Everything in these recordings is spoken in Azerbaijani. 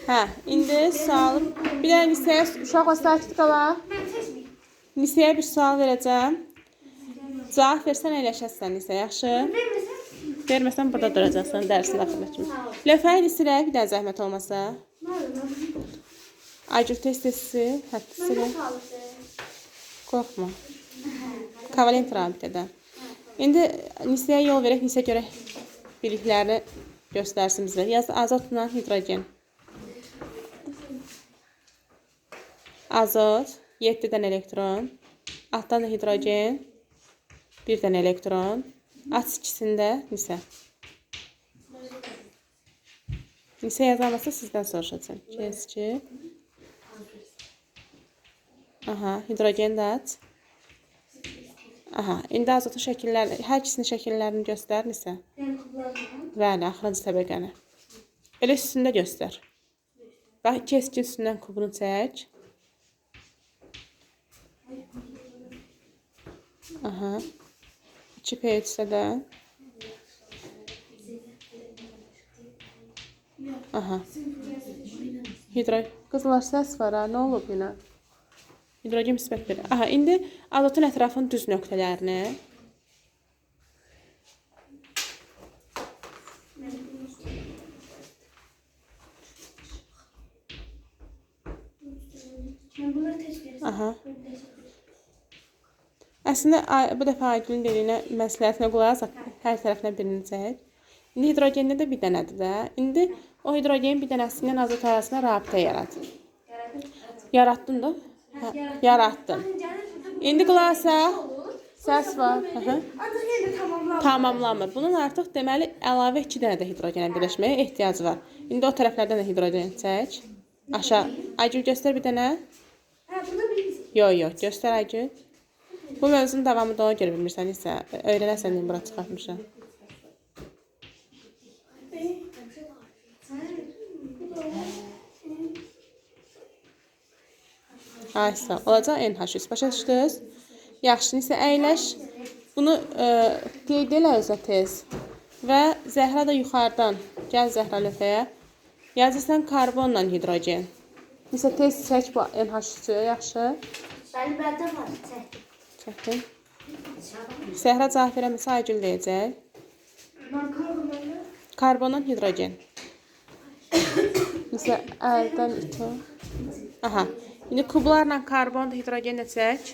Hə, indi sual. Bir dənə Nisəyə, uşaqlar sakit qalaq. Mən seçməyim. Nisəyə bir sual verəcəm. Cavab versən əyləşəsən Nisə, yaxşı? Verməsən? Verməsən burada duracaqsan dərsin axırına kimi. Lövhəni silək bir dənə zəhmət olmasa. Nə olur? Aygül tez-tez sil, hətta Mən silək. sağlıqlı. Qorxma. Kovalent rabitədə. İndi Nisəyə yol verək, Nisə görək biliklərini göstərsin bizə. Yaz azotla hidrogen. Azot 7 dənə elektron. Altdan da hidrogen 1 dənə elektron. Aç ikisini də Nisə. Nisə yazamazsa sizdən soruşacağam. 2, 2. Aha, hidrogen də aç. Aha, indi azotun şəkilləri, hər ikisinin şəkillərini göstər Nisə. Yəni kublarla. Bəli, axırıncı təbəqəni. Elə üstündə göstər. Bax, iki eskin üstündən kubunu çək. Aha. 2 P3-də də. Aha. Hidro... Qızlar, səs var ha, nə olub yenə? Hidrogen müsbət 1. Aha, indi azotun ətrafının düz nöqtələrini. Mən bunları tez verirəm. Aha. Əslində bu dəfə Aygülün dediyinə, məsləhətinə qulaq asaq, hər tərəfinə birini çək. İndi hidrogendə də bir dənədir də. İndi o hidrogenin bir dənəsi ilə azot arasında rabitə yarat. Yaratdın da? Hə, yaratdın. İndi qulaq asaq. Səs var. Aha. Ancaq yenə də tamamlanmır. Tamamlanmır. Bunun artıq deməli əlavə 2 dənə də hidrogenə birləşməyə ehtiyacı var. İndi o tərəflərdən də hidrogen çək. Aşağı. Aygül göstər bir dənə. Hə, burada bir Yox, yox, göstər Aygül. Bu mövzunun davamı da ona görə bilmirsən isə öyrənəsən deyə bura çıxartmışam. Ay, sağ ol. Olacaq NH3. Başa düşdünüz? Yaxşı, isə əyləş. Bunu qeyd elə özə tez. Və Zəhra da yuxarıdan. Gəl Zəhra lövhəyə. Yazırsan karbonla hidrogen. Isə tez çək bu NH3-ü, yaxşı. Bəli, bəli var. Çəkdim. Çəkdim. Zəhra cavab verəməsə Aygül deyəcək. Mən karbonla Karbonla hidrogen. Isə əldən ito. Aha. İndi kublarla karbon da hidrogen də çək.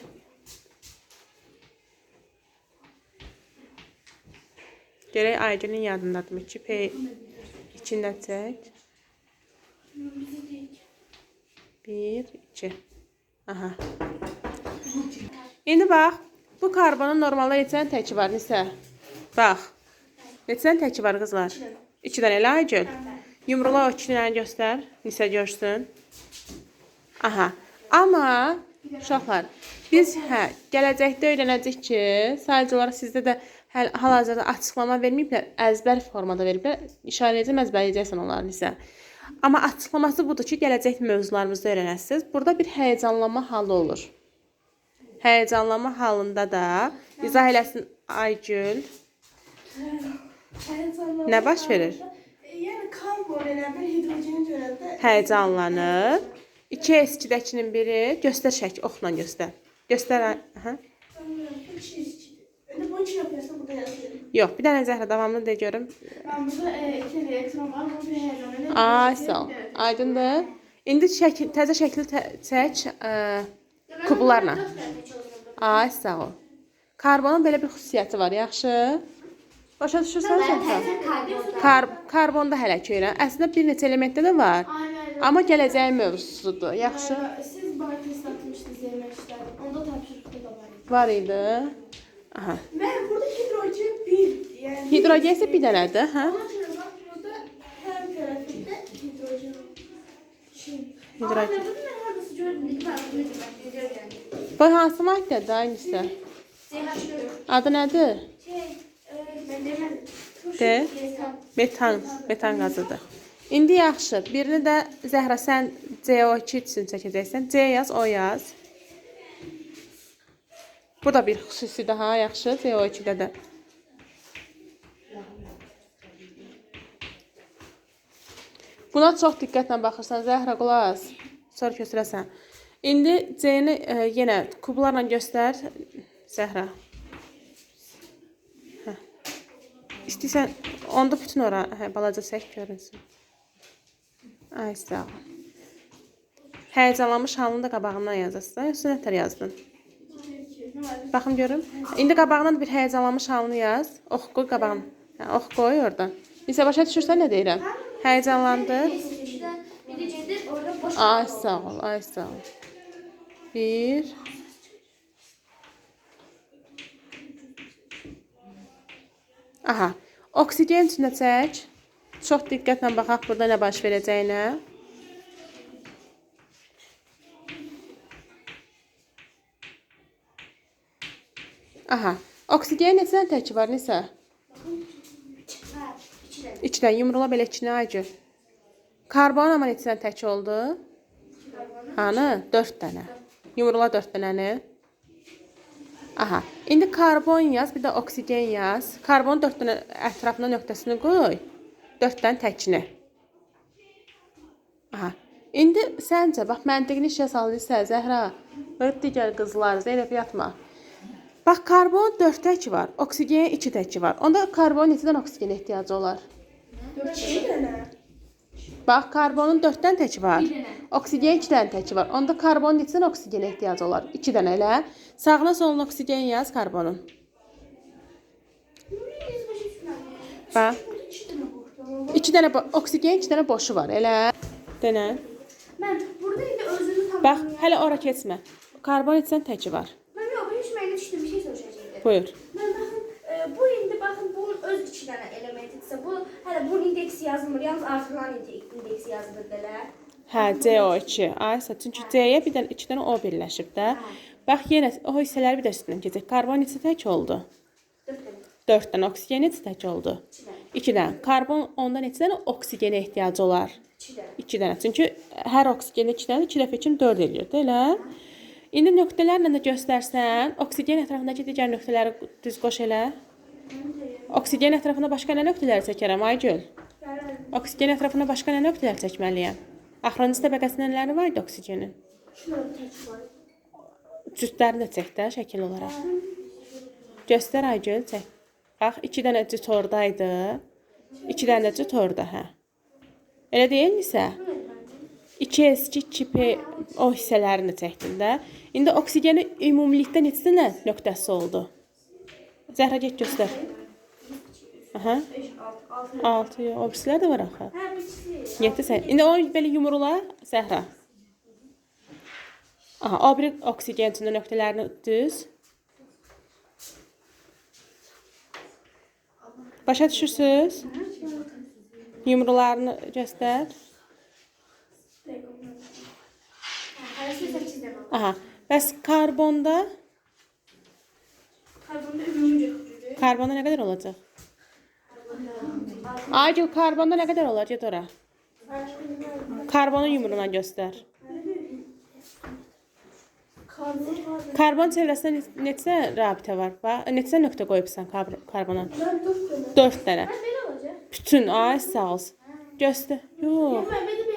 Görək Aygülün yadındadırmı? 2P içində çək. 1, 2. Aha. İndi bax, bu karbonun normalda neçə təki var Nisə? Bax. Neçə təki var qızlar? 2 dənə elə Aygül. Yumrula o 2 dənə göstər, Nisə görsün. Aha. Amma uşaqlar, biz gələcəkdə öyrənəcəyik ki, sadəcə olaraq sizdə də hal-hazırda açıqlama verməyiblər, əzbər formada veriblər. İşarə edəcəm, əzbərləyəcəksən onları Nisə. Amma açıqlaması budur ki, gələcək mövzularımızda öyrənəsiniz. Burada bir həyəcanlanma halı olur. Həyəcanlanma halında da izah eləsin Aygül. Nə baş verir? Yəni karbon elə bir hidrogeni görəndə Həyəcanlanır. 2 eskidəkinin biri göstər şəkil, oxla göstər. Göstər. Aha. İndi bunu iki yapıyorsan burada yazıyorum. Yox, bir dənə Zəhra davamını de görüm. Ben burada iki elektron var. Bu bir həyəcanlı. Ay, sağ ol. Aydındır. İndi şəkil, təzə şəkli çək kublarla. Ay, sağ ol. Karbonun belə bir xüsusiyyəti var, yaxşı? Başa düşürsən Zəhra? Karbonda hələ ki öyrən. Əslində bir neçə elementdə də var. Aynen. Amma gələcəyin mövzusudur. Yaxşı? Siz bana test atmıştınız yemək işləri. Onda tapşırıqda da var idi. Var idi. Aha. Mən burada hidrogen bir. Yəni Hidrogen isə bir dənədir, hə? Ona görə bax burada hər tərəfində hidrogen var. Hidrogen. Aa, bunu mən hardasa gördüm. Mən bunu demək Bu hansı maddədir aynısı? CH4. Adı nədir? Mən demədim. De. Metan, metan qazıdır. İndi yaxşı, birini də Zəhra sən CO2 üçün çəkəcəksən. C yaz, O yaz. Bu da bir xüsusi daha yaxşı CO2-də də. Buna çox diqqətlə baxırsan Zəhra, qulaq as. Sonra köçürəsən. İndi C-ni yenə kublarla göstər Zəhra. Hə. İstəyirsən onda bütün ora balaca sək görünsün. Ay sağ ol. Həyəcanlanmış halını da qabağından yazasan. Yoxsa nətər yazdın? Baxım görüm. İndi qabağından da bir həyəcanlanmış halını yaz. Ox qoy qabağına. Hə, ox qoy oradan. Nisə başa düşürsən nə deyirəm? Həyəcanlandı. Biri gedir, orada boş. Ay sağ ol, ay sağ ol. Bir. Aha. Oksigen üçün də çək. Çox diqqətlə baxaq burada nə baş verəcəyinə. Aha. Oksigen neçə dənə təki var Nisə? Hə, iki dənə. İki dənə. Yumrula belə ikini Aygül. Karbon amma neçə dənə təki oldu? Hanı? 4 dənə. Yumrula 4 dənəni. Aha. İndi karbon yaz, bir də oksigen yaz. Karbon 4 dənə ətrafına nöqtəsini qoy. 4 dənə təkini. Aha. İndi səncə, bax məntiqini işə salırsa Zəhra və digər qızlar, Zeynəb yatma. Bax karbon 4 təki var, oksigen 2 təki var. Onda karbon neçə dənə oksigenə ehtiyacı olar? 2 dənə. Bax karbonun 4 dənə təki var. Bir dənə. Oksigen 2 dənə təki var. Onda karbon neçə dənə oksigenə ehtiyacı olar? 2 dənə elə. Sağına soluna oksigen yaz karbonun. Bax. 2 dənə boşluq. 2 dənə oksigen, 2 dənə boşu var. Elə. Denə. Mən burada indi özünü tam. Bax, hələ ora keçmə. Karbon neçə dənə təki var? Mən yox, heç mənə düşdü bir şey soruşacaqdım. Buyur. Mən baxın, bu indi baxın bunun öz 2 dənə elementidirsə, bu hələ bunun indeksi yazılmır, yalnız artırılan indeksi yazılır belə. Hə, CO2. Aysa, çünki C-yə bir dənə, 2 dənə O birləşib də. Bax, yenə o hissələri bir də üstündən keçək. Karbon neçə tək oldu? 4 dənə. 4 dənə. Oksigen neçə tək oldu? 2 dənə. 2 dənə. Karbon onda neçə dənə oksigenə ehtiyacı olar? 2 dənə. 2 dənə. Çünki hər oksigendə 2 dənə, 2 dəfə 2 4 eləyir də, elə? İndi nöqtələrlə də göstərsən, oksigen ətrafındakı digər nöqtələri düz qoş elə. Oksigen ətrafında başqa nə nöqtələr çəkərəm Aygül? Oksigen ətrafına başqa nə nöqtələr çəkməliyəm? Axırıncı təbəqəsində nələri var idi oksigenin? 2 dənə tək var. Cütlərini də çək də şəkil olaraq. Göstər Aygül, çək. Bax, 2 dənə cüt oradaydı. 2 dənə də cüt orada, hə. Elə deyilmisə? 2S2, 2P o hissələrini çəkdin də. İndi oksigeni ümumilikdə neçə dənə nöqtəsi oldu? Zəhra get göstər. Aha. 5, 6, 6. 6, yox, o birisilər də var axı. Hə, birisi. 7 sən. İndi onu belə yumrula Zəhra. Aha, o biri oksigen üçün də nöqtələrini düz. Başa düşürsüz? Yumrularını göstər. Hərəsi 8 dənə. Aha. Bəs karbonda? Karbonda ümumi götürür. Karbonda nə qədər olacaq? Aygül, karbonda nə qədər olar? Get ora. Karbonu yumruğuna göstər. Karbon var. Karbon çevrəsində neçə rabitə var? Bax, neçə nöqtə qoyubsan karbona? Mən 4 dənə. 4 dənə. Mən belə olacaq. Bütün, ay sağ olsun. Göstər. Yox. Mən belə